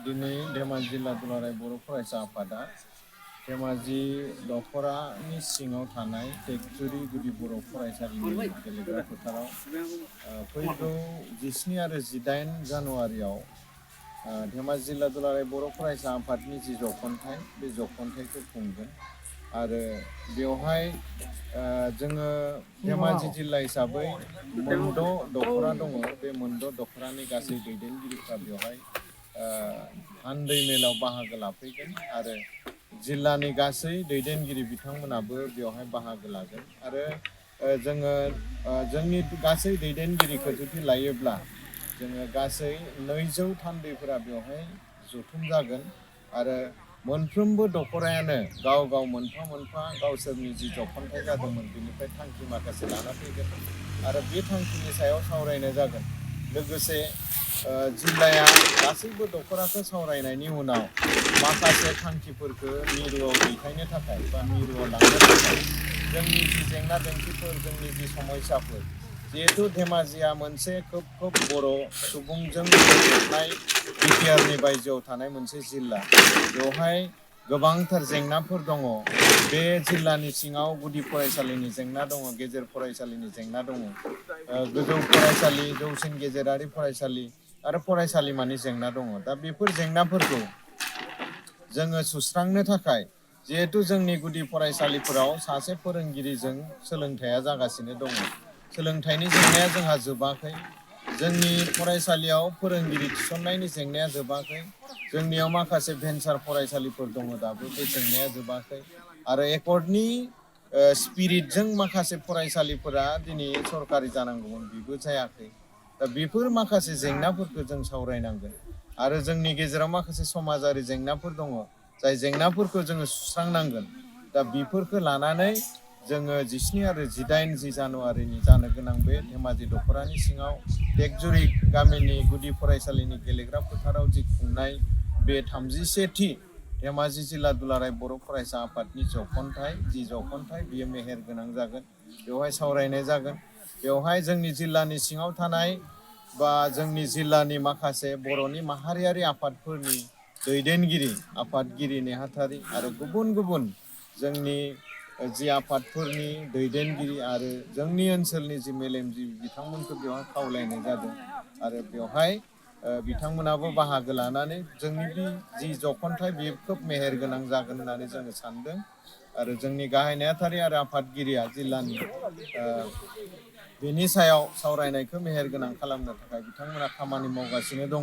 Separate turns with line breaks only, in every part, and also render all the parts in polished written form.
दिनै धेमाजि जिल्ला दुलाराय बर' फरायसा आफादा धेमाजि दख'रानि सिङाव थानाय टेकजुरि गुदि बर' फरायसालिनि गेलेग्रा फोथाराव फैगौ 17 आरो 18 जानुवारियाव धेमाजि जिल्ला दुलाराय बर' फरायसा आफादनि जि जख'न्थाइ बे जख'न्थाइखौ खुंगोन आरो बेवहाय जोङो धेमाजि जिल्ला हिसाबै मोनद' दख'रा दङ। बे मोनद' दख'रानि गासै दैदेनगिरिफ्रा बेवहाय हान्दै मेलाव बाहागो लाफैगोन आरो जिल्लानि गासै दैदेनगिरि बिथांमोनाबो बेवहाय बाहागो लागोन आरो जोङो जोंनि गासै दैदेनगिरिखौ जुदि लायोब्ला जोङो गासै 200 थान्दैफोरा बेवहाय जथुम जागोन आरो मोनफ्रोमबो दख'रायानो गाव गाव मोनफा मोनफा गावसोरनि जि जख'न्थाइ जादोंमोन बेनिफ्राय थांखि माखासे लाना फैगोन आरो बे थांखिनि सायाव सावरायनाय जागोन। लोगोसे जिल्लाया गासैबो दख'राखौ सावरायनायनि उनाव माखासे थांखिफोरखौ मिरुआव दैथायनो थाखाय बा मिरुआव लांनो थाखाय जोंनि जि जेंना जेंसिफोर जोंनि जि समस्याफोर जिहेतु धेमाजिया मोनसे खोब बर' सुबुंजों बुंफबनाय बिटिआरनि बायजोआव थानाय मोनसे जिल्ला बेवहाय गोबांथार जेंनाफोर दङ। बे जिल्लानि सिङाव गुदि फरायसालिनि जेंना दङ, गेजेर फरायसालिनि जेंना दङ, गोजौ फरायसालि, जौसिन गेजेरारि फरायसालि आरो फरायसालिमानि जेंना दङ। दा बेफोर जेंनाफोरखौ जोङो सुस्रांनो थाखाय जिहेतु जोंनि गुदि फरायसालिफोराव सासे फोरोंगिरिजों सोलोंथाइया जागासिनो दङ। सोलोंथाइनि जेंनाया जोंहा जोबाखै। जोंनि फरायसालियाव फोरोंगिरि थिसननायनि जेंनाया जोबाखै। जोंनियाव माखासे भेन्सार फरायसालिफोर दङ दाबो बे जेंनाया जोबाखै आरो एकर्डनि स्पिरिटजों माखासे फरायसालिफोरा दिनै सरकारि जानांगौमोन बेबो जायाखै। दा बेफोर माखासे जेंनाफोरखौ जों सावरायनांगोन आरो जोंनि गेजेराव माखासे समाजारि जेंनाफोर दङ जाय जेंनाफोरखौ जोङो सुस्रांनांगोन। दा बेफोरखौ लानानै जोङो 17 आरो 18 जानुवारिनि जानो गोनां बे धेमाजि दख'रानि सिङाव टेकजुरि गामिनि गुदि फरायसालिनि गेलेग्रा फोथाराव जि खुंनाय बे 31थि धेमाजि जिल्ला दुलाराय बर' फरायसा आफादनि जख'न्थाइ जि जख'न्थाइ बियो मेहेर गोनां जागोन। बेवहाय सावरायनाय जागोन। बेवहाय जोंनि जिल्लानि सिङाव थानाय बा जोंनि जिल्लानि माखासे बर'नि माहारियारि आफादफोरनि दैदेनगिरि, आफादगिरि नेहाथारि आरो गुबुन गुबुन जोंनि जि आफादफोरनि दैदेनगिरि आरो जोंनि ओनसोलनि जि मेलेमजिबि बिथांमोनखौ बेवहाय खावलायनाय जादों आरो बेवहाय बिथांमोनाबो बाहागो लानानै जोंनि बे जि जख'न्थाइ बेयो खोब मेहेर गोनां जागोन होननानै जोङो सानदों आरो जोंनि गाहाय नेहाथारि आरो आफादगिरिया जिल्लानि बेनि सायाव सावरायनायखौ मेहेर गोनां खालामनो थाखाय बिथांमोना खामानि मावगासिनो दङ।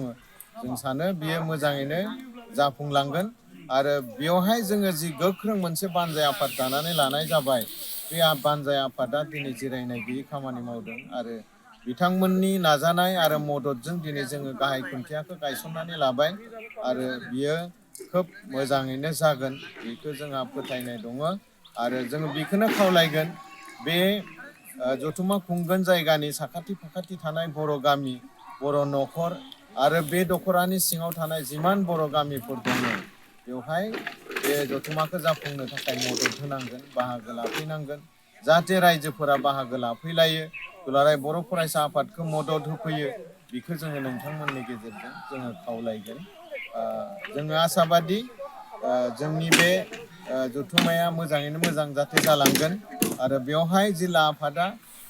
जों सानो बियो मोजाङैनो जाफुंलांगोन आरो बेवहाय जोङो जि गोख्रों मोनसे बानजाय आफाद दानानै लानाय जाबाय। बे बानजाय आफादा दिनै जिरायनाय गैयै खामानि मावदों आरो बिथांमोननि नाजानाय आरो मददजों दिनै जोङो गाहाय खुन्थियाखौ गायसननानै लाबाय आरो बियो खोब मोजाङैनो जागोन बेखौ जोंहा फोथायनाय दङ आरो जोङो बेखौनो खावलायगोन बे जथुम्मा खुंगोन जायगानि साखाथि फाखाथि थानाय बर' गामि, बर' न'खर आरो बे दख'रानि सिङाव थानाय जिमान बर' गामिफोर दङ बेवहाय बे जथुम्माखौ जाफुंनो थाखाय मदद होनांगोन, बाहागो लाफैनांगोन। जाहाथे रायजोफोरा बाहागो लाफैलायो, दुलाराय बर' फरायसा आफादखौ मदद होफैयो। बेखौ जोङो नोंथांमोननि गेजेरजों जोङो खावलायगोन। जोङो आसाबादि जोंनि बे जथुम्माया मोजाङैनो मोजां जाहाथे जालांगोन आरो बेवहाय जिल्ला आफादा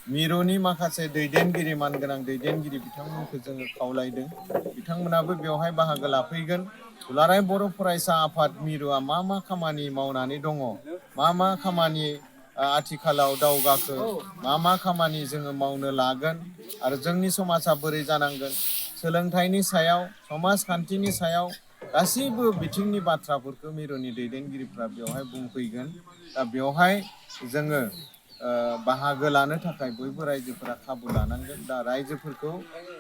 मिरुनि माखासे दैदेनगिरि, मानगोनां दैदेनगिरि बिथांमोनखौ जोङो खावलायदों। बिथांमोनाबो बेवहाय बाहागो लाफैगोन। दुलाराय बर' फरायसा आफाद मिरुआ मा मा खामानि मावनानै दङ, मा खामानि आथिखालाव दावगाखो, मा खामानि जोङो मावनो लागोन आरो जोंनि समाजा बोरै जानांगोन, सोलोंथाइनि सायाव, समाजखान्थिनि सायाव गासैबो बिथिंनि बाथ्राफोरखौ मिरुनि दैदेनगिरिफ्रा बेवहाय बुंफैगोन। दा बेवहाय जोङो बाहागो लानो थाखाय बयबो रायजोफोरा खाबु लानांगोन। दा रायजोफोरखौ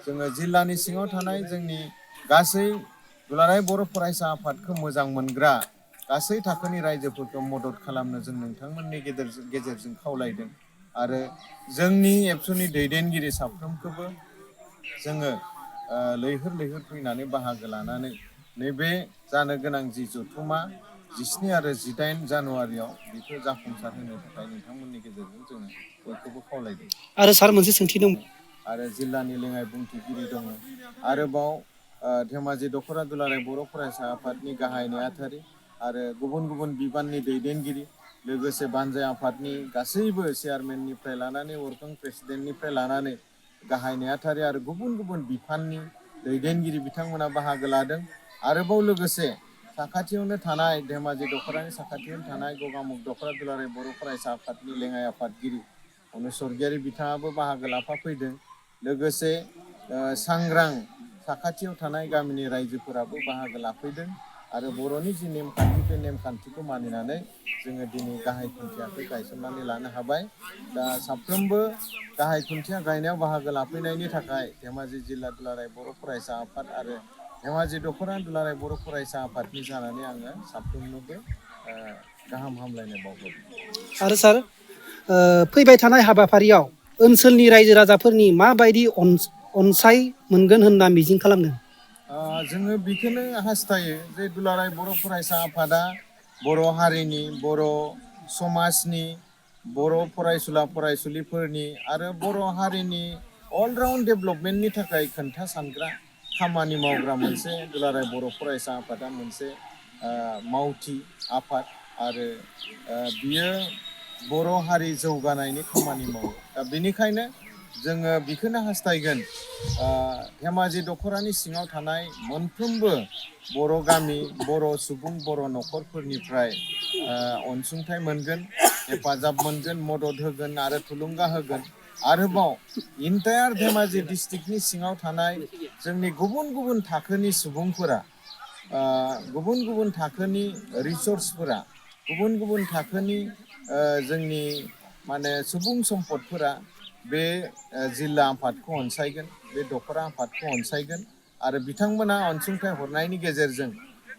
जोङो जिल्लानि सिङाव थानाय जोंनि गासै दुलाराय बर' फरायसा आफादखौ मोजां मोनग्रा गासै थाखोनि रायजोफोरखौ मदद खालामनो जों नोंथांमोननि गेजेरजों खावलायदों आरो जोंनि एबसुनि दैदेनगिरि साफ्रोमखौबो जोङो लैहोर लैहोर फैनानै बाहागो लानानै नैबे जानो गोनां जि जथुम्मा 17 आरो 18 जानुवारियाव बेखौ जाफुंसार होनो थाखाय नोंथांमोननि गेजेरजों जोङो बयखौबो खावलायदों।
आरो सार मोनसे सोंथि दं।
आरो जिल्लानि लेङाइ बुंथिगिरि दङ। आरोबाव धेमाजि दख'रा दुलाराय बर' फरायसा आफादनि गाहाय नेहाथारि आरो गुबुन गुबुन बिबाननि दैदेनगिरि लोगोसे बानजाय आफादनि गासैबो चेयारमेननिफ्राय लानानै वर्किं प्रेसिडेन्टनिफ्राय लानानै गाहाय नेहाथारि आरो गुबुन गुबुन बिफाननि दैदेनगिरि बिथांमोना बाहागो लादों। आरोबाव लोगोसे साखाथियावनो थानाय धेमाजि दख'रानि साखाथियावनो थानाय गगामुग दख'रा दुलाराय बर' फरायसा आफादनि लेङाइ आफादगिरि अनुज स्वरगयारि बिथाङाबो बाहागो लाफाफैदों। लोगोसे सांग्रां साखाथियाव थानाय गामिनि रायजोफोराबो बाहागो लाफैदों आरो बर'नि जि नेमखान्थि बे नेमखान्थिखौ मानिनानै जोङो दिनै गाहाय खुन्थियाखौ गायसननानै लानो हाबाय। दा साफ्रोमबो गाहाय खुन्थिया गायनायाव बाहागो लाफैनायनि थाखाय धेमाजि जिल्ला दुलाराय बर' फरायसा आफाद आरो धेमाजि दख'रा दुलाराय बर' फरायसा आफादनि जानानै आङो साफ्रोमनोबो गाहाम हामलायनाय बावहरबाय।
आरो सार फैबाय थानाय हाबाफारियाव ओनसोलनि रायजो राजाफोरनि माबायदि अनसाय मोनगोन होनना मिजिं खालामदों?
जोङो बेखौनो हास्थायो जे दुलाराय बर' फरायसा आफादा बर' हारिनि बर' समाजनि बर' फरायसुला फरायसुलिफोरनि आरो बर' हारिनि अलराउन्ड डेभेलपमेन्टनि थाखाय खोन्था सानग्रा खामानि मावग्रा मोनसे दुलाराय बर' फरायसा आफादा मोनसे मावथि आफाद आरो बियो बर' हारि जौगानायनि खामानि मावो। दा बेनिखायनो जोङो बेखौनो हास्थायगोन धेमाजि दख'रानि सिङाव थानाय मोनफ्रोमबो बर' गामि बर' सुबुं बर' न'खरफोरनिफ्राय अनसुंथाइ मोनगोन, हेफाजाब मोनगोन, मदद होगोन आरो थुलुंगा होगोन। आरोबाव इन्टायार धेमाजि डिस्ट्रिक्टनि सिङाव थानाय जोंनि गुबुन गुबुन थाखोनि सुबुंफोरा गुबुन गुबुन थाखोनि रिसर्सफोरा गुबुन गुबुन थाखोनि जोंनि सुबुं सम्पदफोरा बे जिल्ला आफादखौ अनसायगोन, बे दख'रा आफादखौ अनसायगोन आरो बिथांमोना अनसुंथाइ हरनायनि गेजेरजों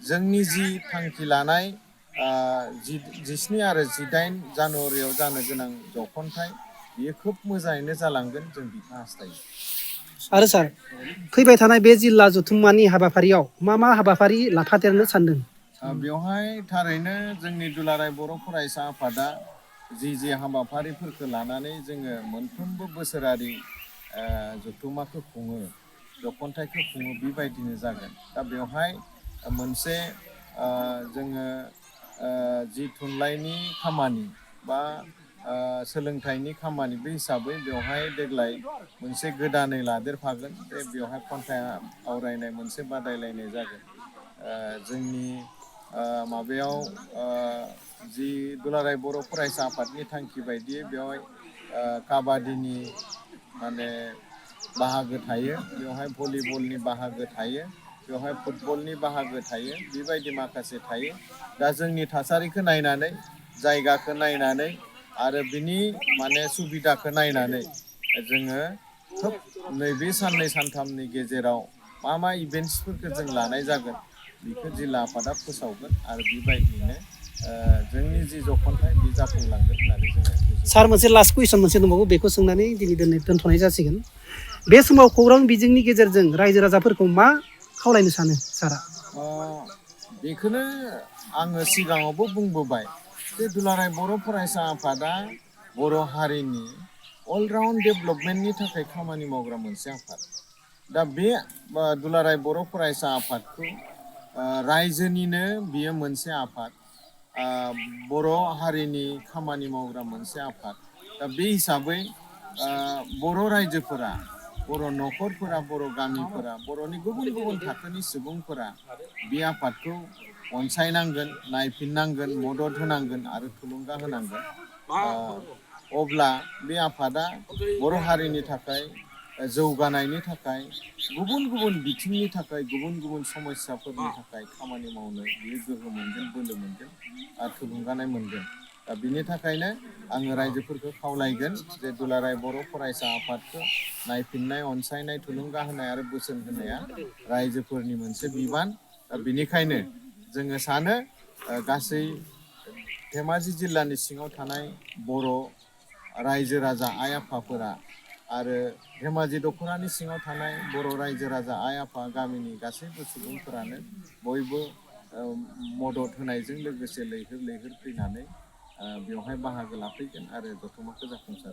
जोंनि जि थांखि लानाय 17 आरो 18 जानुवारियाव जानो गोनां जखनथाइ बियो खोब मोजाङैनो जालांगोन, जों बेखौ हास्थायो।
आरो सार फैबाय थानाय बे जिल्ला जथुम्मानि हाबाफारियाव मा मा हाबाफारि लाफादेरनो सानदों?
बेवहाय थारैनो जोंनि दुलाराय बर' फरायसा आफादा जि हाबाफारिफोरखौ लानानै जोङो मोनफ्रोमबो बोसोरारि जथुम्माखौ खुङो, जखनथाइखौ खुङो, बेबायदिनो जागोन। दा बेवहाय मोनसे जोङो जि थुनलाइनि खामानि बा सोलोंथाइनि खामानि बे हिसाबै बेवहाय देग्लाय मोनसे गोदानै लादेरफागोन। बेवहाय खन्थाइ आवरायनाय मोनसे बादायलायनाय जागोन। जोंनि माबायाव जि दुलाराय बर' फरायसा आफादनि थांखि बायदियै बेवहाय काबादिनि बाहागो थायो, बेवहाय भलिबलनि बाहागो थायो, बेवहाय फुटबलनि बाहागो थायो, बेबायदि माखासे थायो। दा जोंनि थासारिखौ नायनानै, जायगाखौ नायनानै आरो बिनि सुबिदाखौ नायनानै जोङो खोब नैबे साननै सानथामनि गेजेराव मा इभेन्ट्सफोरखौ जों लानाय जागोन बेखौ जिल्ला आफादा फोसावगोन आरो बेबायदियैनो जोंनि जि जखनथाइ बे जाफुंलांगोन होननानै जोङो।
सार मोनसे लास्ट कुइसन मोनसे दंबावो, बेखौ सोंनानै दिनै दोनथ'नाय जासिगोन। बे समाव खौरां बिजोंनि गेजेरजों रायजो राजाफोरखौ मा खावलायनो सानो सारा?
बेखौनो आङो सिगाङावबो बुंबोबाय जे दुलाराय बर' फरायसा आफादा बर' हारिनि अलराउन्ड डेभेलपमेन्टनि थाखाय खामानि मावग्रा मोनसे आफाद। दा बे दुलाराय बर' फरायसा आफादखौ रायजोनिनो बियो मोनसे आफाद, बर' हारिनि खामानि मावग्रा मोनसे आफाद। दा बे हिसाबै बर' रायजोफोरा, बर' न'खरफोरा, बर' गामिफोरा, बर'नि गुबुन गुबुन थाखोनि सुबुंफोरा बे आफादखौ अनसायनांगोन, नायफिननांगोन, मदद होनांगोन आरो थुलुंगा होनांगोन। अब्ला बे आफादा बर' हारिनि थाखाय जौगानायनि थाखाय, गुबुन गुबुन बिथिंनि थाखाय, गुबुन गुबुन समस्याफोरनि थाखाय खामानि मावनो बियो गोहो मोनगोन, बोलो मोनगोन आरो थुलुंगानाय मोनगोन। दा बिनि थाखायनो आङो रायजोफोरखौ खावलायगोन जे दुलाराय बर' फरायसा आफादखौ नायफिननाय, अनसायनाय, थुलुंगा होनाय आरो बोसोन होनाया रायजोफोरनि मोनसे बिबान। दा बेनिखायनो जोङो सानो गासै धेमाजि जिल्लानि सिङाव थानाय बर' रायजो राजा आइ आफाफोरा आरो धेमाजि दख'रानि सिङाव थानाय बर' रायजो राजा आइ आफा गामिनि गासैबो सुबुंफोरानो बयबो मदद होनायजों लोगोसे लैहोर लैहोर फैनानै बेवहाय बाहागो लाफैगोन आरो जथुम्माखौ जाफुंसार होगोन।